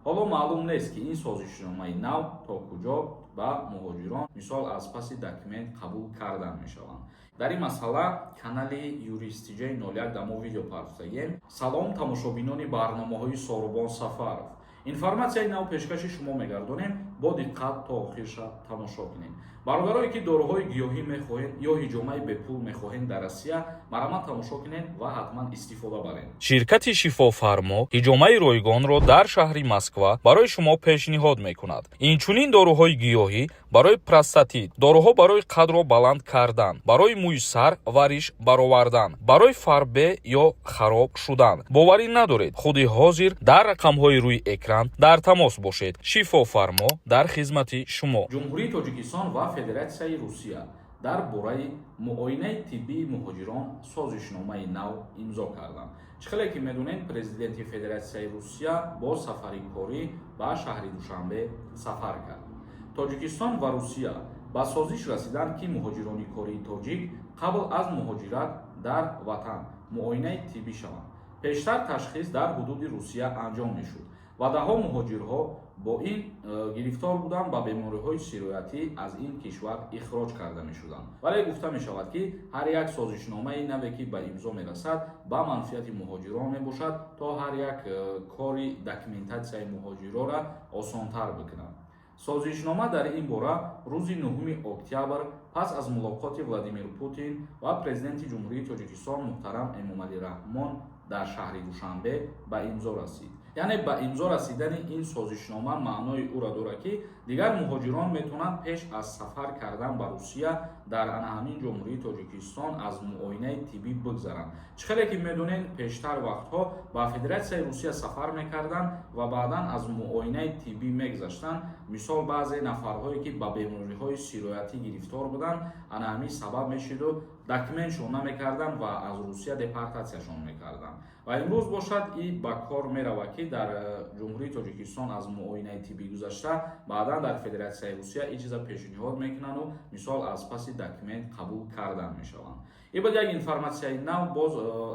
Ҳоло маълум нест, ки ин созишномаи нав то куҷо ба муҳоҷирон, мисол, аз паси документ қабул кардан мешаванд. Дар ин масъала канали Юристиҷаи 01 дар мо видео партофтагием. Салом, тамошобинони барномаҳои Сорубон Сафаров! Информатсияи нав пешкаши шумо мегардонем, бо диққат то охирша тамошо кунед. Бародарое, ки доруҳои гиёҳӣ мехоҳед ё ҳиҷомаи бепул мехоҳед дар Россия, марҳамат, тамошо кунед ва ҳатман истифода баред. Ширкати «Шифофармо» ҳиҷомаи ройгонро дар шаҳри Москва барои шумо пешниҳод мекунад. Инчунин доруҳои гиёҳӣ барои простатит, доруҳо барои қадро баланд кардан, барои мӯи сар ва риш баровардан, барои фарбе ё хароб шудан. Боварӣ надоред? Худи ҳозир дар рақамҳои рӯи экран дар тамос бошед. «Шифофармо» дар хизмати шумо. Ҷумҳурии Тоҷикистон ва Федератсияи Русия дар бораи муоинаи тиббии муҳоҷирон созишномаи нав имзо карданд. Чӣ хеле ки медонед, президенти Федератсияи Русия бо сафари корӣ ба шаҳри Душанбе сафар кард. Тоҷикистон ва Русия ба созиш расиданд, ки муҳоҷирони кории тоҷик қабл аз муҳоҷират дар ватан муоинаи тиббӣ шаванд. Пештар ташхис дар ҳудуди Русия анҷом мешуд ва даҳҳо муҳоҷирҳо бо ин гирифтор буданд, ба бемориҳои сироятӣ аз ин кишвар ихроҷ карда мешуданд. Вале гуфта мешавад, ки ҳар як созишномаи наве, ки ба имзо мерасад, ба манфиати муҳоҷирон мебошад, то ҳар як кори документатсияи муҳоҷирора осонтар бикунад. Созишнома дар ин бора рӯзи 9 октябр пас аз мулоқоти Владимир Путин ва президенти Ҷумҳурии Тоҷикистон муҳтарам Эмомалӣ Раҳмон дар шаҳри Душанбе ба имзо расид. Яъне ба имзо расидани ин созишнома маънои ӯро дорад, ки дигар муҳоҷирон метавонанд пеш аз сафар кардан ба Русия дар ана ҳамин Ҷумҳурии Тоҷикистон аз муоинаи тиббӣ бигзаранд. Чӣ хеле ки медонед, пештар вақтҳо ба Федератсияи Русия сафар мекарданд ва баъдан аз муоинаи тиббӣ мегузаштанд. Мисол, баъзе нафарҳое, ки ба бемориҳои сироятӣ гирифтор буданд, ана ҳамин сабаб мешиду документшон намекарданд ва аз Русия депортатсияшон мекарданд. Ва имрӯз бошад, и ба кор меравад, ки дар Ҷумҳурии Тоҷикистон аз муоинаи тиббӣ гузашта, баъдан дар Федератсияи Русия ин чиза пешниҳод мекунанду, мисол, аз паси документ қабул кардан мешаванд. Ин буд як информатсияи нав. Боз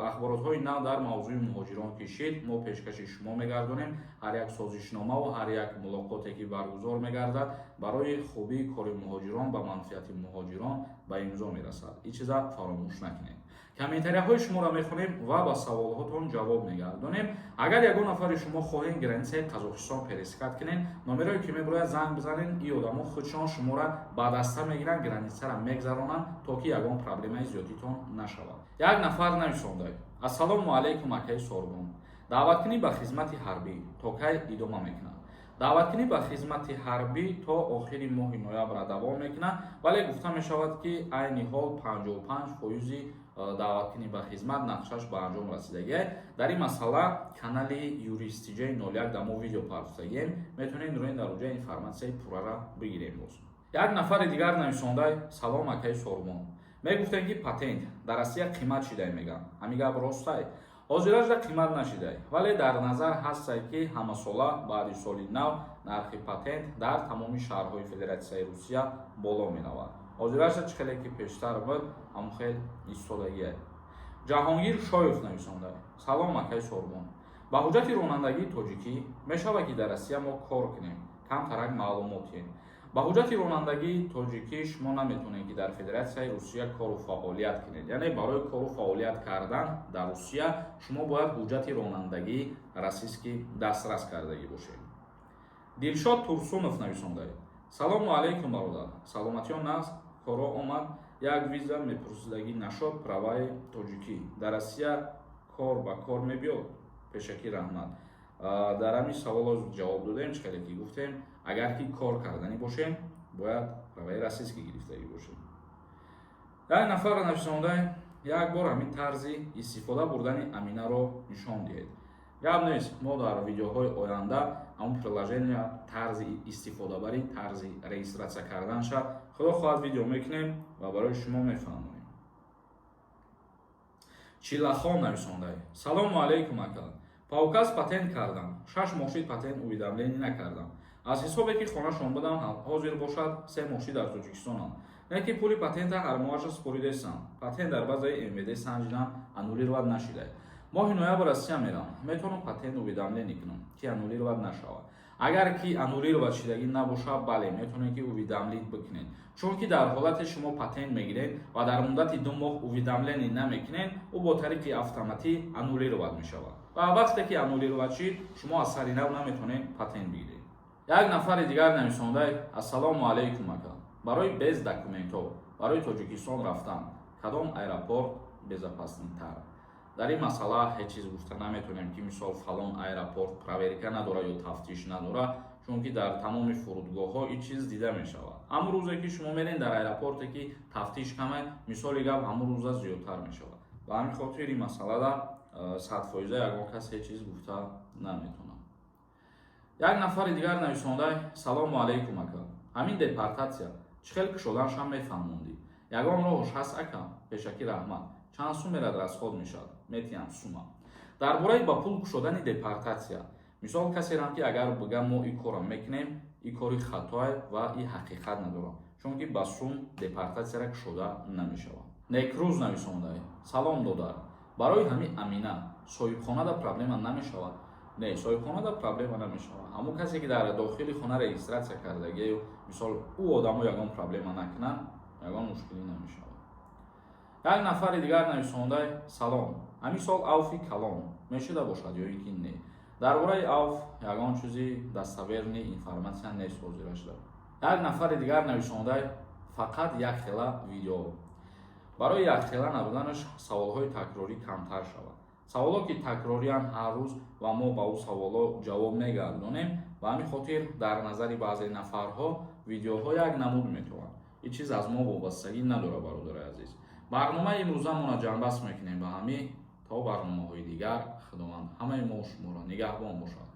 ахборотҳои нав дар мавзӯи муҳоҷирон ки шид, мо пешкаши шумо мегардонем. Ҳар як созишномаву ҳар як мулоқоте, ки баргузор мегардад, барои хубии кори муҳоҷирон, ба манфиати муҳоҷирон ба имзо мерасад. Ин чиза фаромӯш накунед. Комментарияҳои шуморо мехонем ва ба саволҳотон ҷавоб мегардонем. Агар ягон нафари шумо хоҳем границаи Қазоқистон пересекать кунед, номерое, ки мебарояд, занг бизанед. Ин одамо худшон шуморо ба даста мегиранд, границара мегзаронанд, то ки ягон проблемаи зиёдитон нашавад. Як нафар нависонда: «Ассалому алайкум, акаи Сорбон, даъваткунӣ ба хизмати ҳарбӣ то кай идома мекунад?» Даъваткунӣ ба хизмати ҳарбӣ то охири моҳи ноябра давом мекунад, вале гуфта мешавад, ки айни ҳол 55 фоизи даъваткунӣ ба хизмат нақшаш ба анҷом расидагиа. Дар ин масъала канали Юристиҷаи 01 дар мо видео партофтагием, метавонед рӯи дар оҷа информатсияи пуррара бигирем. Боз як нафари дигар нависонда: «Салом, акаи Сорбон, мегуфтем, ки патент дар Россия қимат шидай меган, ҳамин гап ростай?» Ҳозиражда қимат нашидай, вале дар назар ҳастай, ки ҳамасола баъди соли нав нархи патент дар тамоми шаҳрҳои Федератсияи Русия боло меравад. Ҳозиражда чӣ хеле ки пештар буд, ҳамон хел истодагие. Ҷаҳонгир Шоев нависонда: «Салом, акаи Сорбон, ба ҳуҷҷати ронандагии тоҷикӣ мешавад, ки дар Россия мо кор кунем? Камтарак маълумотием». Ба ҳуҷҷати ронандагии тоҷикӣ шумо наметавонед, ки дар Федератсияи Русия кору фаъолият кунед. Яъне барои кору фаъолият кардан дар Русия шумо бояд ҳуҷҷати ронандагии российский дастрас кардагӣ бошед. Дилшод Турсунов нависонда: «Салому алайкум, бародар, саломатиён наст, коро омад. Як виза мепурсидагӣ нашод, праваи тоҷикӣ дар Россия кор ба кор мебиёд? Пешакӣ раҳмат». Дар ҳамин саволо ҷавоб додем. Чӣ хеле ки гуфтем, агар ки кор карданӣ бошем, бояд праваи российский гирифтагӣ бошем. Як нафар нависонда: «Як бор ҳамин тарзи истифода бурдани Аминаро нишон диҳед». Гап нест, мо дар видеоҳои оянда ҳамон приложения, тарзи истифодабарӣ, тарзи регистрация карданша, худо хоҳад, видео мекунем ва барои шумо мефаҳмонем. Чилахон нависонда: «Салому алайкум, ака, по указ патент кардам, 6 моҳ шид, патент уведомление накардам. Аз ҳисобе ки хонашон будам, ҳозир бошад 3 моҳ шид, дар Тоҷикистонам. Не ки пули патента ҳар моҳаша супоридестам. Патент дар базаи МВД санҷидам, аннулировать нашидай. Моҳи ноябр Россия мерам, метавонам патент уведомление кунам, ки аннулировать нашавад?» Агар ки аннулировать шидагӣ набошад, бале, метавонед, ки уведомить бикунед, чунки дар ҳолате шумо патент мегиред ва дар муддати 2 моҳ уведомление намекунед, ӯ бо тариқи автоматӣ аннулировать мешавад ва вақте ки аннулировать шид, шумо аз сари нав наметавонед патент бигиред. Як нафари дигар нависонда: «Ассалому алайкум, ака, барои без документҳо барои Тоҷикистон рафтан кадом аэропорт безопасный тар?» Дар ин масъала ҳеҷ чиз гуфта наметавонем, ки мисол фалон аэропорт проверка надора ё тафтиш надора, чунки дар тамоми фурудгоҳҳо ин чиз дида мешавад. Ҳамон рӯзе ки шумо мерен дар аэропорте ки тафтиш камай, мисоли гап, ҳамон рӯза зиёдтар мешавад. Ба ҳамин хотир ин масъалада 100% ягон кас ҳеҷ чиз гуфта наметавонад. Як нафари дигар нависонда: «Салому алайкум, ака, ҳамин депортатсия чӣ хел кушоданашам мефаҳмондӣ, ягон роҳш ҳаст, ака? Пешакӣ раҳмат. Чанд сум мерад, расход мешавад?» Метиҳам сума. Дар бораи ба пул кушодани депортатсия, мисол, касерам ки агар бигам, мо ин корро мекунем, ин кори хатое ва ин ҳақиқат надорад, чунки ба сум депортатсияра кушода намешавад. Некрӯз нависонда: «Салом, додар, барои ҳамин Амина соҳибхонада проблема намешавад?» Не, соҳибхонада проблема намешавад. Ҳамон касе ки дар дохили хона регистрация кардагию, мисол, ӯ одамо ягон проблема накунанд, ягон мушкилӣ намешавад. Як нафари дигар нависонда: «Салом, ҳамин сол авфи калон мешуда бошад ё ин ки не?» Дар бораи авф ягон чизи достоверный информация нест ҳозира шуда. Як нафари дигар нависонда: «Фақат якхела видео». Барои якхела набуданаш саволҳои такрорӣ камтар шавад. Саволо ки такрориянд ҳар рӯз ва мо ба ӯ саволо ҷавоб мегардонем, ба ҳамин хотир дар назари баъзе нафарҳо видеоҳо як намуд метавонанд. Ин чиз аз мо вобастагӣ надорад. Бародари азиз, барномаи имрӯзамонро ҷамъбаст мекунем ба ҳамин. То барномаҳои дигар, Худованд ҳамаи мо шуморо нигаҳбон бошад.